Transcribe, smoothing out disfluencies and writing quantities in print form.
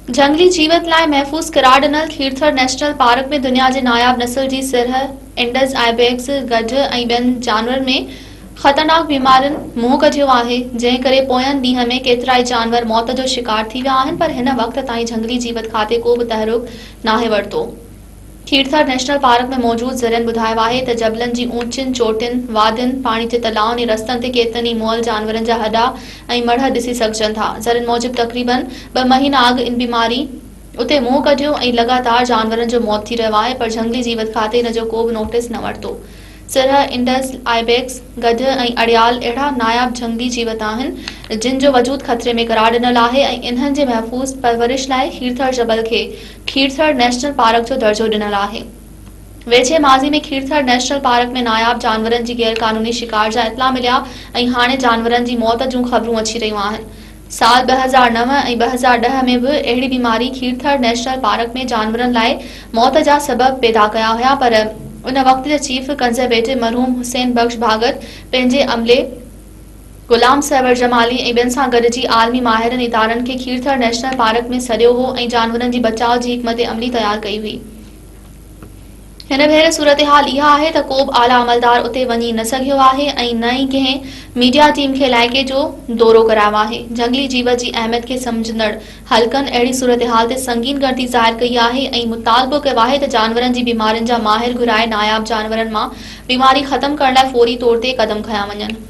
جهنگلي جيوت لاء محفوظ قرار ڏنل کيرٿر نيشنل پارڪ ۾ دنيا جي ناياب نسل جي سرهه، انڊس آئبيڪس، گڏهه ۽ ٻين جانورن ۾ خطرناڪ بيمارين منهن ڪڍيو آهي، جنهن ڪري پوين ڏينهن ۾ ڪيترائي جانور موت جو شڪار ٿي ويا آهن پر هن وقت تائين جهنگلي جيوت کاتي ڪو به تحرڪ ناهي ورتو. کيرٿر نيشنل پارڪ ۾ موجود ذريعن ٻڌايو آهي ته جبلن جي اوچين چوٽين، وادين، پاڻي جي تلائن ۽ رستن تي ڪيترن ئي مئل جانورن جا هڏا ۽ مڙهه ڏسي سگهجن ٿا. ذريعن موجب تقريبن ٻه مهينا اڳ ان بيماري اتي منهن ڪڍيو ۽ لڳاتار جانورن جو موت ٿي رهيو آهي پر جهنگلي جيوت کاتي ان جو ڪو به نوٽيس نه ورتو. سرهه، انڊس، آئبيڪس، گڏهه ۽ اڙيال اهڙا ناياب جهنگلي جيوت آهن، جن جو وجود خطري ۾ قرار ڏنل آهي ۽ انهن جي محفوظ پرورش لاء کيرٿر جبل کي کيرٿر نيشنل پارڪ جو درجو ڏنل آهي. ويجهي ماضي ۾ کيرٿر نيشنل پارڪ ۾ ناياب جانورن جي غير قانوني شڪار جا اطلاع مليا ۽ هاڻي جانورن جي موت جون خبرون اچي رهيون آهن. سال 2009 ۽ 2010 ۾ به اهڙي بيماري کيرٿر نيشنل پارڪ ۾ جانورن لاء موت جا سبب پيدا ڪيا هيا پر ان وقت جي چيف ڪنزرويٽو مرحوم حسين بخش ڀاڳت پنهنجي عملي غلام سرور جمالي ۽ ٻين سان گڏجي عالمي ماهرن ادارن کي کيرٿر نيشنل پارڪ ۾ سڏيو هو ۽ جانورن جي بچاء جي حڪمت عملي تيار ڪئي هئي. هن ڀيري صورتحال اها آهي ته ڪوبه اعليٰ عملدار اتي وڃي نه سگهيو آهي ۽ نه ئي ڪنهن ميڊيا ٽيم کي علائقي جو دورو ڪرايو آهي. جهنگلي جيوت جي اهميت کي سمجهندڙ حلقن اهڙي صورتحال تي سنگين ڳڻتي ظاهر ڪئي آهي ۽ مطالبو ڪيو آهي ته جانورن جي بيمارين جا ماهر گهرائي ناياب جانورن مان بيماري ختم ڪرڻ لاء فوري طور تي قدم کنيا وڃن.